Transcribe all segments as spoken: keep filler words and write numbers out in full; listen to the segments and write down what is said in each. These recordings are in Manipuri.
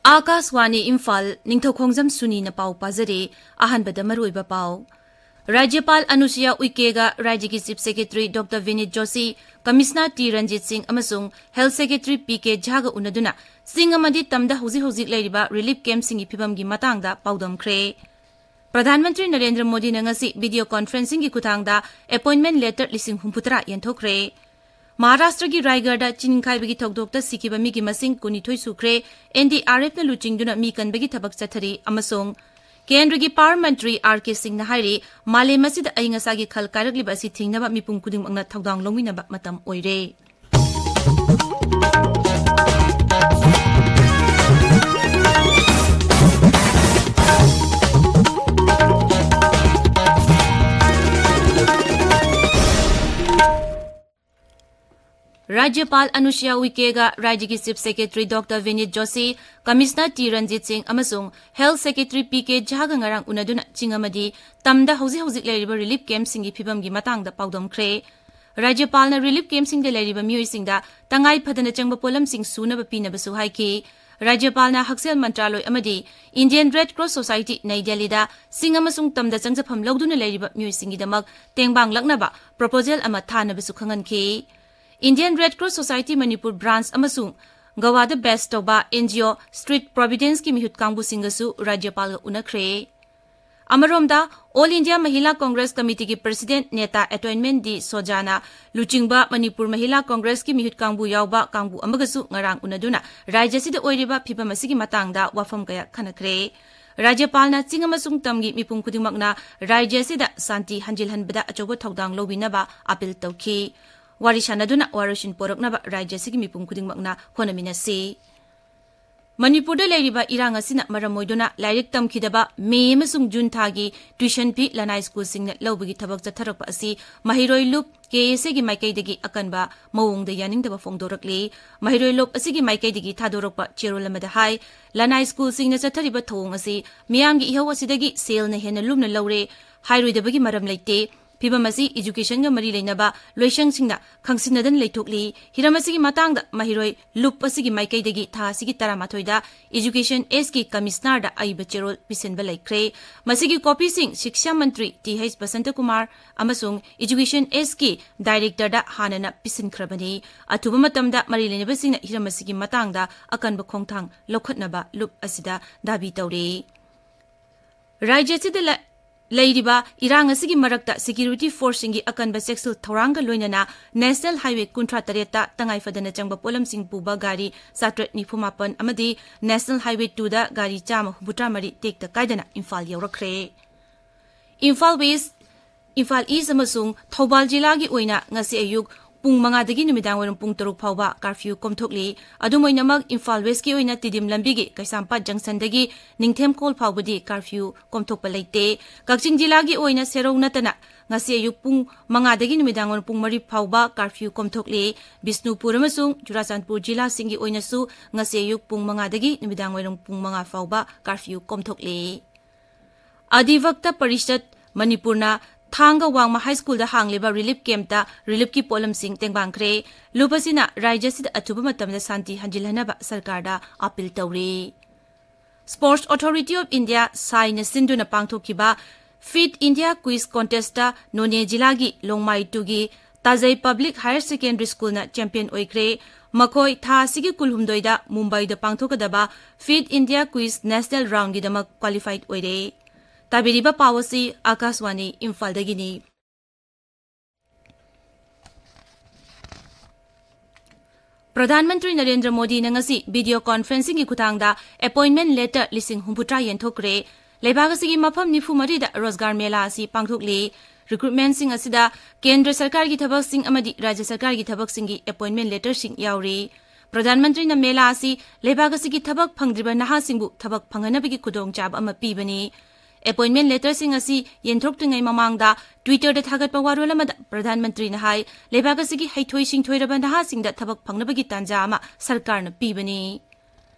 ꯑꯥꯀꯥꯁꯋꯥꯅꯤ ꯏꯝꯐꯥꯜ, ꯅꯤꯡꯊꯧꯈꯣꯡꯖꯝ ꯁꯨꯅꯤꯅ ꯄꯥꯎ ꯄꯥꯖꯔꯤ꯫ ꯑꯍꯥꯟꯕꯗ ꯃꯔꯨꯑꯣꯏꯕ ꯄꯥꯎ꯫ ꯔꯥꯖ꯭ꯌꯄꯥꯜ ꯑꯅꯨꯁꯨꯌꯥ ꯎꯏꯀꯦꯒ ꯔꯥꯖ꯭ꯌꯒꯤ Chief Secretary Doctor Vinit Joshi, Commissioner T Ranjit ꯁꯤꯡ ꯑꯃꯁꯨꯡ Health Secretary ꯄꯤ ꯀꯦ ꯖꯥꯒ ꯎꯅꯗꯨꯅ ꯆꯤꯡ ꯑꯃꯗꯤ ꯇꯝꯗ ꯍꯧꯖꯤꯛ ꯍꯧꯖꯤꯛ ꯂꯩꯔꯤꯕ relief camp ꯁꯤꯡꯒꯤ ꯐꯤꯚꯝꯒꯤ ꯃꯇꯥꯡꯗ ꯄꯥꯎꯗꯝꯈ꯭ꯔꯦ꯫ ꯄ꯭ꯔꯙꯥꯟ ꯃꯟꯇ꯭ꯔꯤ ꯅꯔꯦꯟꯗ꯭ꯔ ꯃꯣꯗꯤꯅ ꯉꯁꯤ video conferencing ꯒꯤ ꯈꯨꯠꯊꯥꯡꯗ appointment letter ꯂꯤꯁꯤꯡ ꯍꯨꯝꯐꯨꯇꯔꯥ ꯌꯦꯟꯊꯣꯛꯈ꯭ꯔꯦ꯫ ꯃꯍꯥꯔꯥꯁꯇ꯭ꯔꯒꯤ ꯔꯥꯏꯒꯔꯗ ꯆꯤꯡ ꯅꯤꯡꯈꯥꯏꯕꯒꯤ ꯊꯧꯗꯣꯛꯇ ꯁꯤꯈꯤꯕ ꯃꯤꯒꯤ ꯃꯁꯤꯡ ꯀꯨꯟꯅꯤꯊꯣꯏ ꯁꯨꯈ꯭ꯔꯦ꯫ ꯑꯦꯟ ꯗꯤ ꯑꯥꯔ ꯑꯦꯐꯅ ꯂꯨꯆꯤꯡꯗꯨꯅ ꯃꯤ ꯀꯟꯕꯒꯤ ꯊꯕꯛ ꯆꯠꯊꯔꯤ ꯑꯃꯁꯨꯡ ꯀꯦꯟꯗ꯭ꯔꯒꯤ power ꯃꯟꯇ꯭ꯔꯤ ꯑꯥꯔ ꯀꯦ ꯁꯤꯡꯅ ꯍꯥꯏꯔꯤ, ꯃꯥꯂꯦꯝ ꯑꯁꯤꯗ ꯑꯏꯪ ꯑꯁꯥꯒꯤ ꯈꯜ ꯀꯥꯏꯔꯛꯂꯤꯕ ꯑꯁꯤ ꯊꯤꯡꯅꯕ ꯃꯤꯄꯨꯝ ꯈꯨꯗꯤꯡꯃꯛꯅ ꯊꯧꯗꯥꯡ ꯂꯧꯃꯤꯟꯅꯕ ꯃꯇꯝ ꯑꯣꯏꯔꯦ꯫ ꯔꯥꯖ꯭ꯌꯄꯥꯜ ꯑꯅꯨꯁꯨꯌꯥ ꯎꯏꯀꯦꯒ ꯔꯥꯖ꯭ꯌꯒꯤ Chief Secretary Doctor ꯚꯤꯅꯤꯠ Joshi, Commissioner T Ranjit ꯁꯤꯡ ꯑꯃꯁꯨꯡ Health Secretary ꯄꯤ ꯀꯦ ꯖꯥꯒ ꯉꯔꯥꯡ ꯎꯅꯗꯨꯅ ꯆꯤꯡ ꯑꯃꯗꯤ ꯇꯝꯗ ꯍꯧꯖꯤꯛ ꯍꯧꯖꯤꯛ ꯂꯩꯔꯤꯕ relief camp ꯁꯤꯡꯒꯤ ꯐꯤꯚꯝꯒꯤ ꯃꯇꯥꯡꯗ ꯄꯥꯎꯗꯝꯈ꯭ꯔꯦ꯫ ꯔꯥꯖ꯭ꯌꯄꯥꯜꯅ relief camp ꯁꯤꯡꯗ ꯂꯩꯔꯤꯕ ꯃꯤꯑꯣꯏꯁꯤꯡꯗ ꯇꯉꯥꯏ ꯐꯗꯅ ꯆꯪꯕ ꯄꯣꯠꯂꯝꯁꯤꯡ ꯁꯨꯅꯕ ꯄꯤꯅꯕꯁꯨ ꯍꯥꯏꯈꯤ꯫ ꯔꯥꯖ꯭ꯌꯄꯥꯜꯅ ꯍꯛꯁꯦꯜ ꯃꯟꯇ꯭ꯔꯥꯂꯣꯏ ꯑꯃꯗꯤ Indian Red Cross Society, ꯅꯩ ꯗꯦꯜꯂꯤꯗ ꯆꯤꯡ ꯑꯃꯁꯨꯡ ꯇꯝꯗ ꯆꯪꯖꯐꯝ ꯂꯧꯗꯨꯅ ꯂꯩꯔꯤꯕ ꯃꯤꯑꯣꯏꯁꯤꯡꯒꯤꯗꯃꯛ ꯇꯦꯡꯕꯥꯡ ꯂꯛꯅꯕ proposal ꯑꯃ ꯊꯥꯅꯕꯁꯨ ꯈꯪꯍꯟꯈꯤ꯫ Indian Red Cross Society Manipur branch ꯑꯃꯁꯨꯡ ꯒꯋꯥꯗ base ꯇꯧꯕ N G O Street Providence ꯀꯤ ꯃꯤꯍꯨꯠ ꯀꯥꯡꯕꯨꯁꯤꯡꯒꯁꯨ ꯔꯥꯖ꯭ꯌꯄꯥꯜꯒ ꯎꯅꯈ꯭ꯔꯦ꯫ ꯑꯃꯔꯣꯝꯗ, All India Mahila Congress Committee ꯒꯤ President ꯅꯦꯇꯥ ꯑꯦꯇꯣꯏꯟꯃꯦꯟ ꯗꯤ ꯁꯣꯖꯥꯅ ꯂꯨꯆꯤꯡꯕ ꯃꯅꯤꯄꯨꯔ ꯃꯍꯤꯂꯥ ꯀꯣꯡꯒ꯭ꯔꯦꯁꯀꯤ ꯃꯤꯍꯨꯠ ꯀꯥꯡꯕꯨ ꯌꯥꯎꯕ ꯀꯥꯡꯕꯨ ꯑꯃꯒꯁꯨ ꯉꯔꯥꯡ ꯎꯅꯗꯨꯅ ꯔꯥꯖ꯭ꯌ ꯑꯁꯤꯗ ꯑꯣꯏꯔꯤꯕ ꯐꯤꯚꯝ ꯑꯁꯤꯒꯤ ꯃꯇꯥꯡꯗ ꯋꯥꯐꯝ ꯀꯌꯥ ꯈꯟꯅꯈ꯭ꯔꯦ꯫ ꯔꯥꯖ꯭ꯌꯄꯥꯜꯅ ꯆꯤꯡ ꯑꯃꯁꯨꯡ ꯇꯝꯒꯤ ꯃꯤꯄꯨꯝ ꯈꯨꯗꯤꯡꯃꯛꯅ ꯔꯥꯖ꯭ꯌ ꯑꯁꯤꯗ ꯁꯥꯟꯇꯤ ꯍꯟꯖꯤꯜꯍꯟꯕꯗ ꯑꯆꯧꯕ ꯊꯧꯗꯥꯡ ꯂꯧꯕꯤꯅꯕ ꯑꯥꯄꯤꯜ ꯇꯧꯈꯤ꯫ ꯋꯥꯔꯤ ꯁꯥꯟꯅꯗꯨꯅ ꯋꯥꯔꯣꯏꯁꯤꯟ ꯄꯣꯔꯛꯅꯕ ꯔꯥꯖ꯭ꯌ ꯑꯁꯤꯒꯤ ꯃꯤꯄꯨꯝ ꯈꯨꯗꯤꯡꯃꯛꯅ ꯍꯣꯠꯅꯃꯤꯟꯅꯁꯤ꯫ ꯃꯅꯤꯄꯨꯔꯗ ꯂꯩꯔꯤꯕ ꯏꯔꯥꯡ ꯑꯁꯤꯅ ꯃꯔꯝ ꯑꯣꯏꯗꯨꯅ ꯂꯥꯏꯔꯤꯛ ꯇꯝꯈꯤꯗꯕ ꯃꯦ ꯑꯃꯁꯨꯡ ꯖꯨꯟ ꯊꯥꯒꯤ tuition fee ꯂꯅꯥꯏ ꯁ꯭ꯀꯨꯜꯁꯤꯡꯅ ꯂꯧꯕꯒꯤ ꯊꯕꯛ ꯆꯠꯊꯔꯛꯄ ꯑꯁꯤ ꯃꯍꯩꯔꯣꯏ ꯂꯨꯞ ꯀꯦ ꯑꯦꯁ ꯑꯦꯒꯤ ꯃꯥꯏꯀꯩꯗꯒꯤ ꯑꯀꯟꯕ ꯃꯑꯣꯡꯗ ꯌꯥꯅꯤꯡꯗꯕ ꯐꯣꯡꯗꯣꯔꯛꯂꯤ꯫ ꯃꯍꯩꯔꯣꯏ ꯂꯨꯞ ꯑꯁꯤꯒꯤ ꯃꯥꯏꯀꯩꯗꯒꯤ ꯊꯥꯗꯣꯔꯛꯄ ꯆꯦꯔꯣꯜ ꯑꯃꯗ ꯍꯥꯏ, ꯂꯅꯥꯏ ꯁ꯭ꯀꯨꯜꯁꯤꯡꯅ ꯆꯠꯊꯔꯤꯕ ꯊꯧꯑꯣꯡ ꯑꯁꯤ ꯃꯤꯌꯥꯝꯒꯤ ꯏꯍꯧ ꯑꯁꯤꯗꯒꯤ ꯁꯦꯜꯅ ꯍꯦꯟꯅ ꯂꯨꯝꯅ ꯂꯧꯔꯦ꯫ ꯍꯥꯏꯔꯣꯏꯗꯕꯒꯤ ꯃꯔꯝ ꯂꯩꯇꯦ꯫ ꯐꯤꯚꯝ ꯑꯁꯤ educationꯒ ꯃꯔꯤ ꯂꯩꯅꯕ ꯂꯣꯏꯁꯪꯁꯤꯡꯅ ꯈꯪꯁꯤꯟꯅꯗꯅ ꯂꯩꯊꯣꯛꯂꯤ꯫ ꯍꯤꯔꯝ ꯑꯁꯤꯒꯤ ꯃꯇꯥꯡꯗ ꯃꯍꯩꯔꯣꯏ ꯂꯨꯞ ꯑꯁꯤꯒꯤ ꯃꯥꯏꯀꯩꯗꯒꯤ ꯊꯥ ꯑꯁꯤꯒꯤ ꯇꯔꯥꯃꯥꯊꯣꯏꯗ Education Sꯒꯤ Commissionerꯗ ꯑꯏꯕ ꯆꯦꯔꯣꯜ ꯄꯤꯁꯤꯟꯕ ꯂꯩꯈ꯭ꯔꯦ꯫ ꯃꯁꯤꯒꯤ copyꯁꯤꯡ ꯁꯤꯛꯁꯥ ꯃꯟꯇ꯭ꯔꯤ ꯇꯤ ꯍꯩꯆ ꯕꯁꯟꯇꯀꯨꯃꯥꯔ ꯑꯃꯁꯨꯡ Education Sꯀꯤ Directorꯗ ꯍꯥꯟꯅꯅ ꯄꯤꯁꯤꯟꯈ꯭ꯔꯕꯅꯤ꯫ ꯑꯊꯨꯕ ꯃꯇꯝꯗ ꯃꯔꯤ ꯂꯩꯅꯕꯁꯤꯡꯅ ꯍꯤꯔꯝ ꯑꯁꯤꯒꯤ ꯃꯇꯥꯡꯗ ꯑꯀꯟꯕ ꯈꯣꯡꯊꯥꯡ ꯂꯧꯈꯠꯅꯕ ꯂꯨꯞ ꯑꯁꯤꯗ ꯗꯥꯕꯤ ꯇꯧꯔꯤ꯫ ꯔꯥꯖ꯭ꯌ ꯑꯁꯤꯗ ꯂ-, ꯂꯩꯔꯤꯕ ꯏꯔꯥꯡ ꯑꯁꯤꯒꯤ ꯃꯔꯛꯇ security forceꯁꯤꯡꯒꯤ ꯑꯀꯟꯕ ꯆꯦꯛꯁꯤꯜ ꯊꯧꯔꯥꯡꯒ ꯂꯣꯏꯅꯅ National Highway ꯀꯨꯟꯊ꯭ꯔꯥ ꯇꯔꯦꯠꯇ ꯇꯉꯥꯏ ꯐꯗꯅ ꯆꯪꯕ ꯄꯣꯠꯂꯝꯁꯤꯡ ꯄꯨꯕ ꯒꯥꯔꯤ ꯆꯥꯇ꯭ꯔꯦꯠ ꯅꯤꯐꯨ ꯃꯥꯄꯟ ꯑꯃꯗꯤ National Highway twoꯗ ꯒꯥꯔꯤ ꯆꯥꯝꯃ ꯍꯨꯝꯐꯨꯇꯔꯥ ꯃꯔꯤ ꯇꯦꯛꯇ ꯀꯥꯏꯗꯅ ꯏꯝꯐꯥꯜ ꯌꯧꯔꯛꯈ꯭ꯔꯦ꯫ ꯏꯝꯐꯥꯜ West, ꯏꯝꯐꯥꯜ East ꯑꯃꯁꯨꯡ ꯊꯧꯕꯥꯜ ꯖꯤꯂꯥꯒꯤ ꯑꯣꯏꯅ ꯉꯁꯤ ꯑꯌꯨꯛ ꯄꯨꯡ ꯃꯉꯥꯗꯒꯤ ꯅꯨꯃꯤꯗꯥꯡ ꯋꯥꯏꯔꯝ ꯄꯨꯡ ꯇꯔꯨꯛ ꯐꯥꯎꯕ curfew ꯀꯣꯝꯊꯣꯛꯂꯤ꯫ ꯑꯗꯨꯝ ꯑꯣꯏꯅꯃꯛ, ꯏꯝꯐꯥꯜ Westꯀꯤ ꯑꯣꯏꯅ ꯇꯤꯗꯤꯝ ꯂꯝꯕꯤꯒꯤ ꯀꯩꯁꯥꯝꯄꯥꯠ junctionꯗꯒꯤ ꯅꯤꯡꯊꯦꯝꯈꯣꯜ ꯐꯥꯎꯕꯗꯤ curfew ꯀꯣꯝꯊꯣꯛꯄ ꯂꯩꯇꯦ꯫ ꯀꯛꯆꯤꯡ ꯖꯤꯂꯥꯒꯤ ꯑꯣꯏꯅ ꯁꯦꯔꯧ ꯅꯠꯇꯅ ꯉꯁꯤ ꯑꯌꯨꯛ ꯄꯨꯡ ꯃꯉꯥꯗꯒꯤ ꯅꯨꯃꯤꯗꯥꯡ ꯋꯥꯏꯔꯝ ꯄꯨꯡ ꯃꯔꯤ ꯐꯥꯎꯕ curfew ꯀꯣꯝꯊꯣꯛꯂꯤ꯫ ꯕꯤꯁꯅꯨꯄꯨꯔ ꯑꯃꯁꯨꯡ ꯆꯨꯔꯥꯆꯥꯟꯄꯨꯔ ꯖꯤꯂꯥꯁꯤꯡꯒꯤ ꯑꯣꯏꯅꯁꯨ ꯉꯁꯤ ꯑꯌꯨꯛ ꯄꯨꯡ ꯃꯉꯥꯗꯒꯤ ꯅꯨꯃꯤꯗꯥꯡ ꯋꯥꯏꯔꯝ ꯄꯨꯡ ꯃꯉꯥ ꯐꯥꯎꯕ curfew ꯀꯣꯝꯊꯣꯛꯂꯤ꯫ ꯑꯙꯤꯚꯛꯇ ꯄꯔꯤꯁꯠ ꯃꯅꯤꯄꯨꯔꯅ ꯊꯥꯡꯒ ꯋꯥꯡꯃ ꯍꯥꯏ ꯁ꯭ꯀꯨꯜꯗ ꯍꯥꯡꯂꯤꯕ relief campꯇ reliefꯀꯤ ꯄꯣꯠꯂꯝꯁꯤꯡ ꯇꯦꯡꯕꯥꯡꯈ꯭ꯔꯦ꯫ ꯂꯨꯞ ꯑꯁꯤꯅ ꯔꯥꯖ꯭ꯌ ꯑꯁꯤꯗ ꯑꯊꯨꯕ ꯃꯇꯝꯗ ꯁꯥꯟꯇꯤ ꯍꯟꯖꯤꯜꯍꯟꯅꯕ ꯁꯔꯀꯥꯔꯗ ꯑꯥꯄꯤꯜ ꯇꯧꯔꯤ꯫ Sports Authority of India, ꯁꯥꯏꯅ ꯁꯤꯟꯗꯨꯅ ꯄꯥꯡꯊꯣꯛꯈꯤꯕ Fit India Quiz Contestꯇ ꯅꯣꯅꯦ ꯖꯤꯂꯥꯒꯤ ꯂꯣꯡꯃꯥꯏ twoꯒꯤ ꯇꯥꯖꯩ Public Higher Secondary Schoolꯅ champion ꯑꯣꯏꯈ꯭ꯔꯦ꯫ ꯃꯈꯣꯏ ꯊꯥ ꯑꯁꯤꯒꯤ ꯀꯨꯟꯍꯨꯝꯗꯣꯏꯗ ꯃꯨꯝꯕꯥꯏꯗ ꯄꯥꯡꯊꯣꯛꯀꯗꯕ Fit India Quiz National Roundꯒꯤꯗꯃꯛ qualified ꯑꯣꯏꯔꯦ꯫ ꯇꯥꯕꯤꯔꯤꯕ ꯄꯥꯎ ꯑꯁꯤ ꯑꯥꯀꯥꯁꯋꯥꯅꯤ ꯏꯝꯐꯥꯜꯗꯒꯤꯅꯤ꯫ ꯄ꯭ꯔꯙꯥꯟ ꯃꯟꯇ꯭ꯔꯤ ꯅꯔꯦꯟꯗ꯭ꯔ ꯃꯣꯗꯤꯅ ꯉꯁꯤ video conferencingꯒꯤ ꯈꯨꯠꯊꯥꯡꯗ appointment letter ꯂꯤꯁꯤꯡ ꯍꯨꯝꯐꯨꯇꯔꯥ ꯌꯦꯟꯊꯣꯛꯈ꯭ꯔꯦ꯫ ꯂꯩꯕꯥꯛ ꯑꯁꯤꯒꯤ ꯃꯐꯝ ꯅꯤꯐꯨ ꯃꯔꯤꯗ ꯔꯣꯖꯒꯥꯔ ꯃꯦꯂꯥ ꯑꯁꯤ ꯄꯥꯡꯊꯣꯛꯂꯤ꯫ Recruitmentꯁꯤꯡ ꯑꯁꯤꯗ ꯀꯦꯟꯗ꯭ꯔ ꯁꯔꯀꯥꯔꯒꯤ ꯊꯕꯛꯁꯤꯡ ꯑꯃꯗꯤ ꯔꯥꯖ꯭ꯌ ꯁꯔꯀꯥꯔꯒꯤ ꯊꯕꯛꯁꯤꯡꯒꯤ appointment letterꯁꯤꯡ ꯌꯥꯎꯔꯤ꯫ ꯄ꯭ꯔꯙꯥꯟ ꯃꯟꯇ꯭ꯔꯤꯅ ꯃꯦꯂꯥ ꯑꯁꯤ ꯂꯩꯕꯥꯛ ꯑꯁꯤꯒꯤ ꯊꯕꯛ ꯐꯪꯗ꯭ꯔꯤꯕ ꯅꯍꯥꯁꯤꯡꯕꯨ ꯊꯕꯛ ꯐꯪꯍꯟꯅꯕꯒꯤ ꯈꯨꯗꯣꯡꯆꯥꯕ ꯑꯃ ꯄꯤꯕꯅꯤ꯫ Appointment letterꯁꯤꯡ ꯑꯁꯤ ꯌꯦꯟꯊꯣꯛꯇ꯭ꯔꯤꯉꯩ ꯃꯃꯥꯡꯗ Twitterꯗ ꯊꯥꯒꯠꯄ ꯋꯥꯔꯣꯜ ꯑꯃꯗ ꯄ꯭ꯔꯙꯥꯟ ꯃꯟꯇ꯭ꯔꯤꯅ ꯍꯥꯏ, ꯂꯩꯕꯥꯛ ꯑꯁꯤꯒꯤ ꯍꯩꯊꯣꯏ ꯁꯤꯡꯊꯣꯏꯔꯕ ꯅꯍꯥꯁꯤꯡꯗ ꯊꯕꯛ ꯐꯪꯅꯕꯒꯤ ꯇꯥꯟꯖꯥ ꯑꯃ ꯁꯔꯀꯥꯔꯅ ꯄꯤꯕꯅꯤ꯫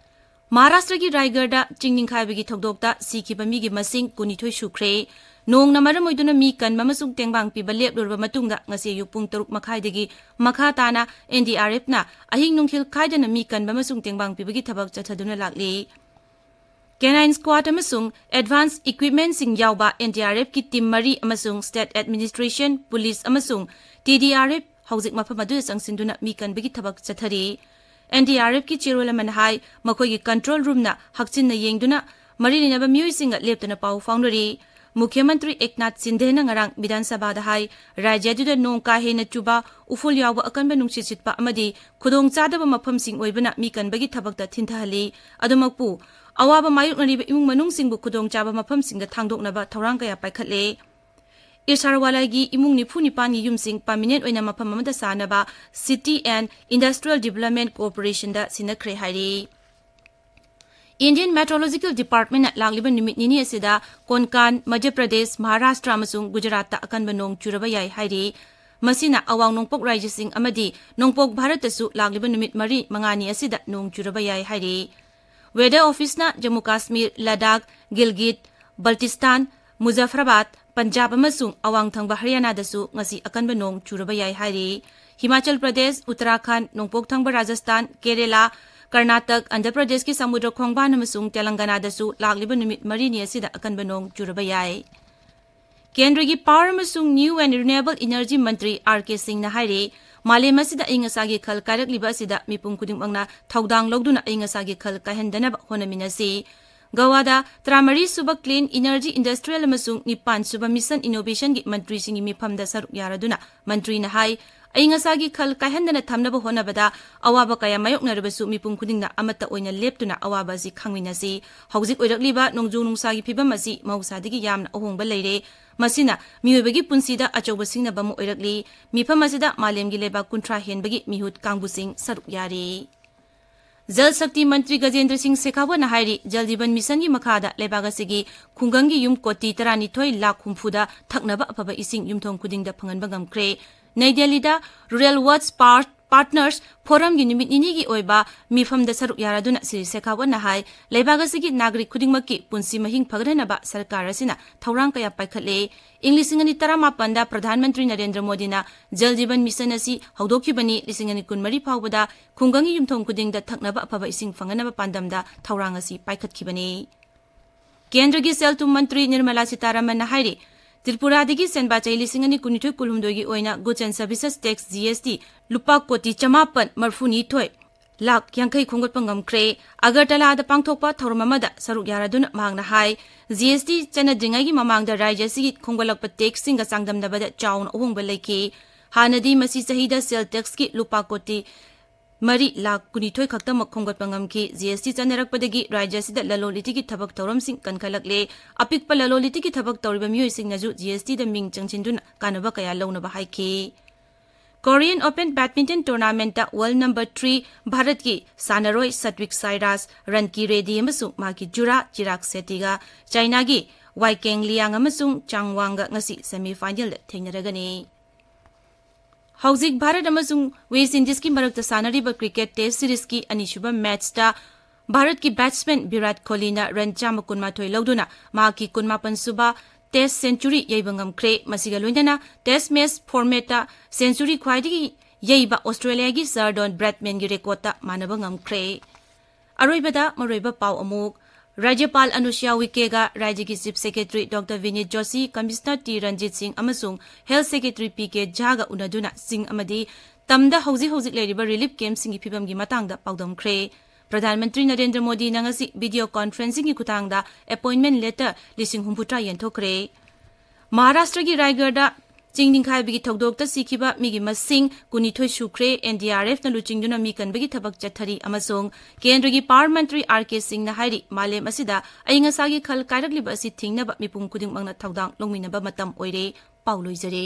ꯃꯍꯥꯔꯥꯁꯇ꯭ꯔꯒꯤ ꯔꯥꯏꯒꯔꯗ ꯆꯤꯡ ꯅꯤꯡꯈꯥꯏꯕꯒꯤ ꯊꯧꯗꯣꯛꯇ ꯁꯤꯈꯤꯕ ꯃꯤꯒꯤ ꯃꯁꯤꯡ ꯀꯨꯟꯅꯤꯊꯣꯏ ꯁꯨꯈ꯭ꯔꯦ꯫ ꯅꯣꯡꯅ ꯃꯔꯝ ꯑꯣꯏꯗꯨꯅ ꯃꯤ ꯀꯟꯕ ꯑꯃꯁꯨꯡ ꯇꯦꯡꯕꯥꯡ ꯄꯤꯕ ꯂꯦꯞꯂꯨꯔꯕ ꯃꯇꯨꯡꯗ ꯉꯁꯤ ꯑꯌꯨꯛ ꯄꯨꯡ ꯇꯔꯨꯛ ꯃꯈꯥꯏꯗꯒꯤ ꯃꯈꯥ ꯇꯥꯅ NDRFꯅ ꯑꯍꯤꯡ ꯅꯨꯡꯊꯤꯜ ꯈꯥꯏꯗꯅ ꯃꯤ ꯀꯟꯕ ꯑꯃꯁꯨꯡ ꯇꯦꯡꯕꯥꯡ ꯄꯤꯕꯒꯤ ꯊꯕꯛ ꯆꯠꯊꯗꯨꯅ ꯂꯥꯛꯂꯤ꯫ Canine Squad ꯑꯃꯁꯨꯡ advance equipmentꯁꯤꯡ ꯌꯥꯎꯕ NDRFꯀꯤ team ꯃꯔꯤ ꯑꯃꯁꯨꯡ state administration, police ꯑꯃꯁꯨꯡ TDRF ꯍꯧꯖꯤꯛ ꯃꯐꯝ ꯑꯗꯨꯗ ꯆꯪꯁꯤꯟꯗꯨꯅ ꯃꯤ ꯀꯟꯕꯒꯤ ꯊꯕꯛ ꯆꯠꯊꯔꯤ꯫ NDRFꯀꯤ chairwoman ꯍꯥꯏ, ꯃꯈꯣꯏꯒꯤ control roomꯅ ꯍꯛꯆꯤꯟꯅ ꯌꯦꯡꯗꯨꯅ ꯃꯔꯤ ꯂꯩꯅꯕ ꯃꯤꯑꯣꯏꯁꯤꯡꯒ ꯂꯦꯞꯇꯅ ꯄꯥꯎ ꯐꯥꯎꯅꯔꯤ꯫ ꯃꯨꯈ꯭ꯌ ꯃꯟꯇ꯭ꯔꯤ ꯑꯦꯛꯅꯥꯊ ꯁꯤꯟꯗꯦꯅ ꯉꯔꯥꯡ ꯕꯤꯙꯥꯟ ꯁꯚꯥꯗ ꯍꯥꯏ, ꯔꯥꯖ꯭ꯌ ꯑꯗꯨꯗ ꯅꯣꯡ ꯀꯥ ꯍꯦꯟꯅ ꯆꯨꯕ, ꯎꯐꯨꯜ ꯌꯥꯎꯕ ꯑꯀꯟꯕ ꯅꯨꯡꯁꯤꯠ ꯁꯤꯠꯄ ꯑꯃꯗꯤ ꯈꯨꯗꯣꯡꯆꯥꯗꯕ ꯃꯐꯝꯁꯤꯡ ꯑꯣꯏꯕꯅ ꯃꯤ ꯀꯟꯕꯒꯤ ꯊꯕꯛꯇ ꯊꯤꯟꯊꯍꯜꯂꯤ꯫ ꯑꯗꯨꯃꯛꯄꯨ, ꯑꯋꯥꯕ ꯃꯥꯌꯣꯛꯅꯔꯤꯕ ꯏꯃꯨꯡ ꯃꯅꯨꯡꯁꯤꯡꯕꯨ ꯈꯨꯗꯣꯡꯆꯥꯕ ꯃꯐꯝꯁꯤꯡꯗ ꯊꯥꯡꯗꯣꯛꯅꯕ ꯊꯧꯔꯥꯡ ꯀꯌꯥ ꯄꯥꯏꯈꯠꯂꯦ꯫ ꯏꯔꯁꯥꯔꯋꯥꯂꯥꯒꯤ ꯏꯃꯨꯡ ꯅꯤꯐꯨ ꯅꯤꯄꯥꯟꯒꯤ ꯌꯨꯝꯁꯤꯡ permanent ꯑꯣꯏꯅ ꯃꯐꯝ ꯑꯃꯗ ꯁꯥꯅꯕ City and Industrial Development Corporationꯗ ꯁꯤꯟꯅꯈ꯭ꯔꯦ ꯍꯥꯏꯔꯤ꯫ Indian Meteorological Departmentꯅ ꯂꯥꯛꯂꯤꯕ ꯅꯨꯃꯤꯠ ꯅꯤꯅꯤ ꯑꯁꯤꯗ ꯀꯣꯟꯀꯥꯟ, ꯃꯙ꯭ꯌ ꯄ꯭ꯔꯗꯦꯁ, ꯃꯍꯥꯔꯥꯁꯇ꯭ꯔ ꯑꯃꯁꯨꯡ ꯒꯨꯖꯔꯥꯠꯇ ꯑꯀꯟꯕ ꯅꯣꯡ ꯆꯨꯔꯕ ꯌꯥꯏ ꯍꯥꯏꯔꯤ꯫ ꯃꯁꯤꯅ ꯑꯋꯥꯡ ꯅꯣꯡꯄꯣꯛ ꯔꯥꯖ꯭ꯌꯁꯤꯡ ꯑꯃꯗꯤ ꯅꯣꯡꯄꯣꯛ ꯚꯥꯔꯠꯇꯁꯨ ꯂꯥꯛꯂꯤꯕ ꯅꯨꯃꯤꯠ ꯃꯔꯤ ꯃꯉꯥꯅꯤ ꯑꯁꯤꯗ ꯅꯣꯡ ꯆꯨꯔꯕ ꯌꯥꯏ ꯍꯥꯏꯔꯤ꯫ Weather Officeꯅ ꯖꯝꯃꯨ ꯀꯥꯁꯃꯤꯔ, ꯂꯗꯥꯈ, ꯒꯤꯜꯒꯤꯠ, ꯕꯜꯇꯤꯁꯇꯥꯟ, ꯃꯨꯖꯥꯐꯔꯥꯕꯥꯗ, ꯄꯟꯖꯥꯕ ꯑꯃꯁꯨꯡ ꯑꯋꯥꯡ ꯊꯪꯕ ꯍꯔꯤꯌꯥꯅꯥꯗꯁꯨ ꯉꯁꯤ ꯑꯀꯟꯕ ꯅꯣꯡ ꯆꯨꯔꯕ ꯌꯥꯏ ꯍꯥꯏꯔꯤ꯫ ꯍꯤꯃꯥꯆꯜ ꯄ꯭ꯔꯗꯦꯁ, ꯎꯠꯇꯔꯥꯈꯟꯗ, ꯅꯣꯡꯄꯣꯛ ꯊꯪꯕ ꯔꯥꯖꯁꯊꯥꯟ, ꯀꯦꯔꯦꯂꯥ, ꯀꯔꯅꯥꯇꯛ, ꯑꯟꯙ꯭ꯔ ꯄ꯭ꯔꯗꯦꯁꯀꯤ ꯁꯃꯨꯗ꯭ꯔ ꯈꯣꯡꯕꯥꯟ ꯑꯃꯁꯨꯡ ꯇꯦꯂꯪꯒꯅꯥꯗꯁꯨ ꯂꯥꯛꯂꯤꯕ ꯅꯨꯃꯤꯠ ꯃꯔꯤꯅꯤ ꯑꯁꯤꯗ ꯑꯀꯟꯕ ꯅꯣꯡ ꯆꯨꯔꯕ ꯌꯥꯏ꯫ ꯀꯦꯟꯗ꯭ꯔꯒꯤ Power ꯑꯃꯁꯨꯡ New and Renewable Energy Mantri R K ꯁꯤꯡꯅ ꯍꯥꯏꯔꯤ, ꯃꯥꯂꯦꯝ ꯑꯁꯤꯗ ꯑꯏꯪ ꯑꯁꯥꯒꯤ ꯈꯜ ꯀꯥꯏꯔꯛꯂꯤꯕ ꯑꯁꯤꯗ ꯃꯤꯄꯨꯝ ꯈꯨꯗꯤꯡꯃꯛꯅ ꯊꯧꯗꯥꯡ ꯂꯧꯗꯨꯅ ꯑꯏꯪ ꯑꯁꯥꯒꯤ ꯈꯜ ꯀꯥꯏꯍꯟꯗꯅꯕ ꯍꯣꯠꯅꯃꯤꯟꯅꯁꯤ꯫ ꯒꯋꯥꯗ ꯇꯔꯥꯃꯔꯤ ꯁꯨꯕ Clean Energy Industrial ꯑꯃꯁꯨꯡ ꯅꯤꯄꯥꯟ ꯁꯨꯕ Mission Innovationꯒꯤ ꯃꯟꯇ꯭ꯔꯤꯁꯤꯡꯒꯤ ꯃꯤꯐꯝꯗ ꯁꯔꯨꯛ ꯌꯥꯔꯗꯨꯅ ꯃꯟꯇ꯭ꯔꯤꯅ ꯍꯥꯏ, ꯑꯏꯪ ꯑꯁꯥꯒꯤ ꯈꯜ ꯀꯥꯏꯍꯟꯗꯅ ꯊꯝꯅꯕ ꯍꯣꯠꯅꯕꯗ ꯑꯋꯥꯕ ꯀꯌꯥ ꯃꯥꯌꯣꯛꯅꯔꯕꯁꯨ ꯃꯤꯄꯨꯝ ꯈꯨꯗꯤꯡꯅ ꯑꯃꯠꯇ ꯑꯣꯏꯅ ꯂꯦꯞꯇꯨꯅ ꯑꯋꯥꯕ ꯑꯁꯤ ꯈꯪꯃꯤꯟꯅꯁꯤ꯫ ꯍꯧꯖꯤꯛ ꯑꯣꯏꯔꯛꯂꯤꯕ ꯅꯣꯡꯖꯨ ꯅꯨꯡꯁꯥꯒꯤ ꯐꯤꯕꯝ ꯑꯁꯤ ꯃꯍꯧꯁꯥꯗꯒꯤ ꯌꯥꯝꯅ ꯑꯍꯣꯡꯕ ꯂꯩꯔꯦ꯫ ꯃꯁꯤꯅ ꯃꯤꯑꯣꯏꯕꯒꯤ ꯄꯨꯟꯁꯤꯗ ꯑꯆꯧꯕ ꯁꯤꯡꯅꯕ ꯑꯃ ꯑꯣꯏꯔꯛꯂꯤ꯫ ꯃꯤꯐꯝ ꯑꯁꯤꯗ ꯃꯥꯂꯦꯝꯒꯤ ꯂꯩꯕꯥꯛ ꯀꯨꯟꯊ꯭ꯔꯥ ꯍꯦꯟꯕꯒꯤ ꯃꯤꯍꯨꯠ ꯀꯥꯡꯕꯨꯁꯤꯡ ꯁꯔꯨꯛ ꯌꯥꯔꯤ꯫ ꯖꯜ ꯁꯛꯇꯤ ꯃꯟꯇ꯭ꯔꯤ ꯒꯖꯦꯟꯗ꯭ꯔ ꯁꯤꯡ ꯁꯦꯈꯥꯋꯠꯅ ꯍꯥꯏꯔꯤ, ꯖꯜ ꯖꯤꯕꯟ ꯃꯤꯁꯟꯒꯤ ꯃꯈꯥꯗ ꯂꯩꯕꯥꯛ ꯑꯁꯤꯒꯤ ꯈꯨꯡꯒꯪꯒꯤ ꯌꯨꯝ ꯀꯣꯇꯤ ꯇꯔꯥꯅꯤꯊꯣꯏ ꯂꯥꯈ ꯍꯨꯝꯐꯨꯗ ꯊꯛꯅꯕ ꯑꯐꯕ ꯏꯁꯤꯡ ꯌꯨꯝꯊꯣꯡ ꯈꯨꯗꯤꯡꯗ ꯐꯪꯍꯟꯕ ꯉꯝꯈ꯭ꯔꯦ꯫ ꯅꯩ ꯗꯦꯜꯂꯤꯗ Rural Water Park Partners Forumꯒꯤ ꯅꯨꯃꯤꯠ ꯅꯤꯅꯤꯒꯤ ꯑꯣꯏꯕ ꯃꯤꯐꯝꯗ ꯁꯔꯨꯛ ꯌꯥꯔꯗꯨꯅ ꯁ꯭ꯔꯤ ꯁꯦꯈꯥꯋꯠꯅ ꯍꯥꯏ, ꯂꯩꯕꯥꯛ ꯑꯁꯤꯒꯤ ꯅꯥꯒꯔꯤꯛ ꯈꯨꯗꯤꯡꯃꯛꯀꯤ ꯄꯨꯟꯁꯤ ꯃꯍꯤꯡ ꯐꯒꯠꯍꯟꯅꯕ ꯁꯔꯀꯥꯔ ꯑꯁꯤꯅ ꯊꯧꯔꯥꯡ ꯀꯌꯥ ꯄꯥꯏꯈꯠꯂꯦ꯫ ꯏꯪ ꯂꯤꯁꯤꯡ ꯑꯅꯤ ꯇꯔꯥꯃꯥꯄꯟꯗ ꯄ꯭ꯔꯙꯥꯟ ꯃꯟꯇ꯭ꯔꯤ ꯅꯔꯦꯟꯗ꯭ꯔ ꯃꯣꯗꯤꯅ ꯖꯜ ꯖꯤꯕꯟ ꯃꯤꯁꯟ ꯑꯁꯤ ꯍꯧꯗꯣꯛꯈꯤꯕꯅꯤ꯫ ꯂꯤꯁꯤꯡ ꯑꯅꯤ ꯀꯨꯟꯃꯔꯤ ꯐꯥꯎꯕꯗ ꯈꯨꯡꯒꯪꯒꯤ ꯌꯨꯝꯊꯣꯡ ꯈꯨꯗꯤꯡꯗ ꯊꯛꯅꯕ ꯑꯐꯕ ꯏꯁꯤꯡ ꯐꯪꯍꯟꯅꯕ ꯄꯥꯟꯗꯝꯗ ꯊꯧꯔꯥꯡ ꯑꯁꯤ ꯄꯥꯏꯈꯠꯈꯤꯕꯅꯤ꯫ ꯀꯦꯟꯗ꯭ꯔꯒꯤ ꯁꯦꯜ ꯊꯨꯝ ꯃꯟꯇ꯭ꯔꯤ ꯅꯤꯔꯃꯂꯥ ꯁꯤꯇꯥꯔꯥꯃꯟꯅ ꯍꯥꯏꯔꯤ, ꯇ꯭ꯔꯤꯄꯨꯔꯥꯗꯒꯤ ꯁꯦꯟꯕꯥ ꯆꯍꯤ ꯂꯤꯁꯤꯡ ꯑꯅꯤ ꯀꯨꯟꯅꯤꯊꯣꯏ ꯀꯨꯟꯍꯨꯝꯗꯣꯏꯒꯤ ꯑꯣꯏꯅ Goods and Services Tax, G S T, ꯂꯨꯄꯥ ꯀꯣꯇꯤ ꯆꯃꯥꯄꯟ ꯃꯔꯐꯨꯅꯤꯊꯣꯏ ꯂꯥꯈ ꯌꯥꯡꯈꯩ ꯈꯣꯝꯒꯠꯄ ꯉꯝꯈ꯭ꯔꯦ꯫ ꯑꯒꯔꯇꯂꯥꯗ ꯄꯥꯡꯊꯣꯛꯄ ꯊꯧꯔꯝ ꯑꯃꯗ ꯁꯔꯨꯛ ꯌꯥꯔꯗꯨꯅ ꯃꯍꯥꯛꯅ ꯍꯥꯏ, G S T ꯆꯠꯅꯗ꯭ꯔꯤꯉꯩꯒꯤ ꯃꯃꯥꯡꯗ ꯔꯥꯖ꯭ꯌ ꯑꯁꯤꯒꯤ ꯈꯣꯝꯒꯠꯂꯛꯄ taxꯁꯤꯡꯒ ꯆꯥꯡꯗꯝꯅꯕꯗ ꯆꯥꯎꯅ ꯑꯍꯣꯡꯕ ꯂꯩꯈꯤ꯫ ꯍꯥꯟꯅꯗꯤ ꯃꯁꯤ ꯆꯍꯤꯗ sale taxꯀꯤ ꯂꯨꯄꯥ ꯀꯣꯇꯤ ꯃꯔꯤ ꯂꯥꯈ ꯀꯨꯟꯅꯤꯊꯣꯏ ꯈꯛꯇꯃꯛ ꯈꯣꯝꯒꯠꯄ ꯉꯝꯈꯤ꯫ G S T ꯆꯠꯅꯔꯛꯄꯗꯒꯤ ꯔꯥꯖ꯭ꯌ ꯑꯁꯤꯗ ꯂꯂꯣꯟ ꯏꯇꯤꯛꯀꯤ ꯊꯕꯛ ꯊꯧꯔꯝꯁꯤꯡ ꯀꯟꯈꯠꯂꯛꯂꯦ꯫ ꯑꯄꯤꯛꯄ ꯂꯂꯣꯟ ꯏꯇꯤꯛꯀꯤ ꯊꯕꯛ ꯇꯧꯔꯤꯕ ꯃꯤꯑꯣꯏꯁꯤꯡꯅꯁꯨ G S Tꯗ ꯃꯤꯡ ꯆꯪꯁꯤꯟꯗꯨꯅ ꯀꯥꯟꯅꯕ ꯀꯌꯥ ꯂꯧꯅꯕ ꯍꯥꯏꯈꯤ꯫ Korean Open Badminton Tournamentꯇ world number three ꯚꯥꯔꯠꯀꯤ ꯁꯥꯟꯅꯔꯣꯏ ꯁꯥꯇ꯭ꯋꯤꯛ ꯁꯥꯏꯔꯥꯖ, ꯔꯟꯀꯤ ꯔꯦꯗꯤ ꯑꯃꯁꯨꯡ ꯃꯍꯥꯛꯀꯤ ꯖꯨꯔꯥ ꯆꯤꯔꯥꯒ ꯁꯦꯇꯤꯒ ꯆꯥꯏꯅꯥꯒꯤ ꯋꯥꯏꯀꯦꯡ ꯂꯤꯌꯥꯡ ꯑꯃꯁꯨꯡ ꯆꯥꯡ ꯋꯥꯡꯒ ꯉꯁꯤ semi finalꯗ ꯊꯦꯡꯅꯔꯒꯅꯤ꯫ ꯍꯧꯖꯤꯛ ꯚꯥꯔꯠ ꯑꯃꯁꯨꯡ ꯋꯦꯁ ꯏꯟꯗꯤꯖꯀꯤ ꯃꯔꯛꯇ ꯁꯥꯟꯅꯔꯤꯕ cricket test seriesꯀꯤ ꯑꯅꯤꯁꯨꯕ matchꯇ ꯚꯥꯔꯠꯀꯤ batsman ꯚꯤꯔꯥꯠ ꯀꯣꯍꯂꯤꯅ run ꯆꯥꯝꯃ ꯀꯨꯟꯃꯥꯊꯣꯏ ꯂꯧꯗꯨꯅ ꯃꯍꯥꯛꯀꯤ ꯀꯨꯟꯃꯥꯄꯟ ꯁꯨꯕ test century ꯌꯩꯕ ꯉꯝꯈ꯭ꯔꯦ꯫ ꯃꯁꯤꯒ ꯂꯣꯏꯅꯅ test match formatꯇ century ꯈ꯭ꯋꯥꯏꯗꯒꯤ ꯌꯩꯕ ꯑꯣꯁꯇ꯭ꯔꯦꯂꯤꯌꯥꯒꯤ ꯁꯔ ꯗꯣꯟ ꯕ꯭ꯔꯦꯗꯃꯦꯟꯒꯤ recordꯇ ꯃꯥꯟꯅꯕ ꯉꯝꯈ꯭ꯔꯦ꯫ ꯑꯔꯣꯏꯕꯗ ꯃꯔꯨꯑꯣꯏꯕ ꯄꯥꯎ ꯑꯃꯨꯛ꯫ ꯔꯥꯖ꯭ꯌꯄꯥꯜ ꯑꯅꯨꯁ꯭ꯌꯥ ꯎꯏꯀꯦꯒ ꯔꯥꯖ꯭ꯌꯒꯤ Chief Secretary Doctor ꯕꯤꯅꯤꯠ Joshi, Commissioner T Ranjit ꯁꯤꯡ ꯑꯃꯁꯨꯡ Health Secretary ꯄꯤ ꯀꯦ ꯖꯥꯒ ꯎꯅꯗꯨꯅ ꯆꯤꯡ ꯑꯃꯗꯤ ꯇꯝꯗ ꯍꯧꯖꯤꯛ ꯍꯧꯖꯤꯛ ꯂꯩꯔꯤꯕ relief campꯁꯤꯡꯒꯤ ꯐꯤꯕꯝꯒꯤ ꯃꯇꯥꯡꯗ ꯄꯥꯎꯗꯝꯈ꯭ꯔꯦ꯫ ꯄ꯭ꯔꯙꯥꯟ ꯃꯟꯇ꯭ꯔꯤ ꯅꯔꯦꯟꯗ꯭ꯔ ꯃꯣꯗꯤꯅ ꯉꯁꯤ video conferencingꯒꯤ ꯈꯨꯠꯊꯥꯡꯗ appointment letter ꯂꯤꯁꯤꯡ ꯍꯨꯝꯐꯨꯇꯔꯥ ꯌꯦꯟꯊꯣꯛꯈ꯭ꯔꯦ꯫ ꯃꯍꯥꯔꯥꯁꯇ꯭ꯔꯒꯤ ꯔꯥꯏꯒꯔꯗ ꯆꯤꯡ ꯅꯤꯡꯈꯥꯏꯕꯒꯤ ꯊꯧꯗꯣꯛꯇ ꯁꯤꯈꯤꯕ ꯃꯤꯒꯤ ꯃꯁꯤꯡ ꯀꯨꯟꯅꯤꯊꯣꯏ ꯁꯨꯈ꯭ꯔꯦ꯫ NDRFꯅ ꯂꯨꯆꯤꯡꯗꯨꯅ ꯃꯤ ꯀꯟꯕꯒꯤ ꯊꯕꯛ ꯆꯠꯊꯔꯤ ꯑꯃꯁꯨꯡ ꯀꯦꯟꯗ꯭ꯔꯒꯤ power ꯃꯟꯇ꯭ꯔꯤ ꯑꯥꯔ ꯀꯦ ꯁꯤꯡꯅ ꯍꯥꯏꯔꯤ, ꯃꯥꯂꯦꯝ ꯑꯁꯤꯗ ꯑꯏꯪ ꯑꯁꯥꯒꯤ ꯈꯜ ꯀꯥꯏꯔꯛꯂꯤꯕ ꯑꯁꯤ ꯊꯤꯡꯅꯕ ꯃꯤꯄꯨꯝ ꯈꯨꯗꯤꯡꯃꯛꯅ ꯊꯧꯗꯥꯡ ꯂꯧꯃꯤꯟꯅꯕ ꯃꯇꯝ ꯑꯣꯏꯔꯦ꯫ ꯄꯥꯎ ꯂꯣꯏꯖꯔꯦ꯫